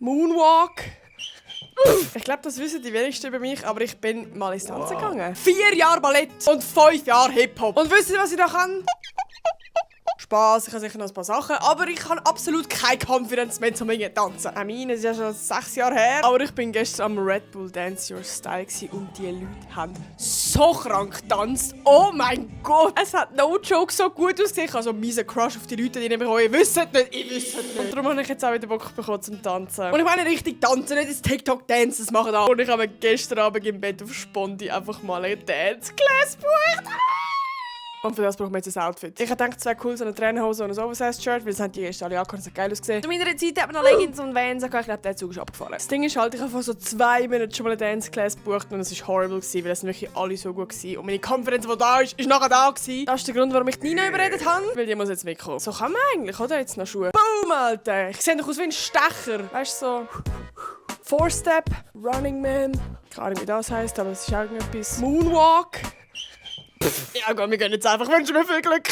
Moonwalk. Ich glaube, das wissen die wenigsten über mich, aber ich bin mal ins Tanzen gegangen. 4 Jahre Ballett und 5 Jahre Hip-Hop. Und wisst ihr, was ich da kann? Spaß, ich habe sicher noch ein paar Sachen, aber ich habe absolut keine Confidence mehr zum Tanzen. Ich meine, es ist ja schon 6 Jahre her, aber ich bin gestern am Red Bull Dance Your Style und die Leute haben so krank getanzt. Oh mein Gott! Es hat no joke so gut ausgesehen. Ich habe so einen miesen Crush auf die Leute, die nämlich auch, ihr wisst nicht, ich wüsste nicht. Und darum habe ich jetzt auch wieder Bock bekommen zum Tanzen. Und ich meine richtig tanzen, nicht das TikTok-Dance, das machen alle. Und ich habe gestern Abend im Bett auf Spondi einfach mal ein Dance-Class gebucht. Und für das brauchen wir jetzt ein Outfit. Ich habe gedacht, es wäre cool, so eine Trainerhose und ein Oversize-Shirt, weil das haben die erst alle angehabt, das hat geil ausgesehen. Zu meiner Zeit hat man noch Leggings und Vans gehabt. Ich glaube, der Zug ist abgefahren. Das Ding ist halt, ich habe vor so 2 Minuten schon mal eine Dance-Class gebucht und es war horrible, weil es wirklich alle so gut waren. Und meine Konferenz, die da ist nachher da gewesen. Das ist der Grund, warum ich Nina überredet habe, weil die muss jetzt mitkommen. So kann man eigentlich, oder? Jetzt noch Schuhe. Boom, Alter! Ich sehe doch aus wie ein Stecher. Weißt du, so... 4-Step, Running Man. Keine Ahnung, wie das heisst, aber es ist irgendetwas. Moonwalk. Ja, komm, wir gehen jetzt einfach. Wünschen mir viel Glück.